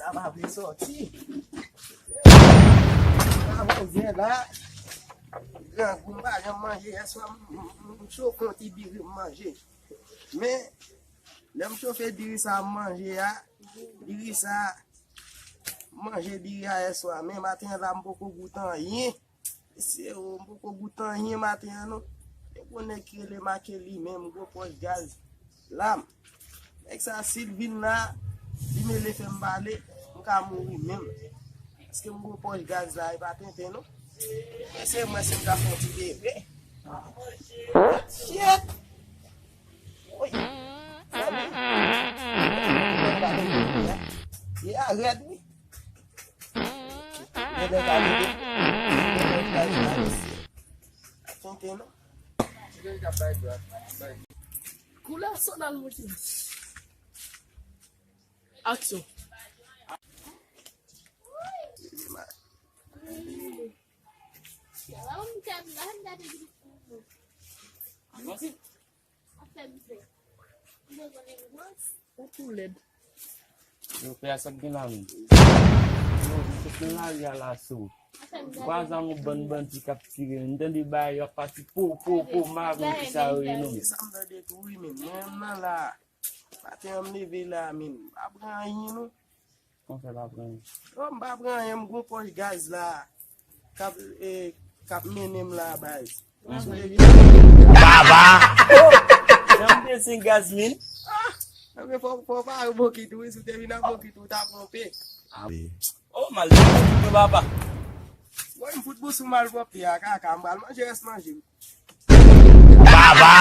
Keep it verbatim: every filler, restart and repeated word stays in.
A pa vle sòti. Avanyè la, grangou m pa janm manje. Yèswa, m, m, m choke yon ti diri m manje. Men, lè m chofe diri sa a m manje a, diri sa a, m manje diri a yèswa. Men maten an la, m poko goute anyen. Mesye o, m poko goute anyen maten an non. Gen gwo nèg ki rele Makeli menm, gwo pòch gaz. Lam. Nèg sa, si l vin la, li mele fè m pale, m ka mouri menm. Paske m gwo pòch gaz la, e pa tenten non. Mesye, mwen se m ta fè yon ti bebe. Shit! Woy! Zanmi! Ye a rèd wi. Bebe ka bebe. Tenten non. Koulè sonal mouti. Aksyon. Ou tou lèd. Yo, pè a, sa k gen la menm? Yo, m sot nan lari a la sou. Vwazan yon bann bandi k ap tire. M tande bagay yo ap pati po, po, po, m pa konn ki sa yo ye non. Se sa m tande tou wi, men mwen menm nan la. Maten an m leve la, men m pa pran anyen non. Kòman fè pa pran anyen? Oh, m pa pran anyen, m gon pòch gaz la. K ap, eh, k ap mennen m la, baz. Baba! Oh! Jan m te sen gaz, min. Ah! Anben, fò, fò w pa bokit ou, wi, si w te vin ak bokit ou, w ta ponpe. Oh, mal de bokit, papa. Bon, m fout bous ou mal ponpe a, kaka, m pral manje rès manje. Baba!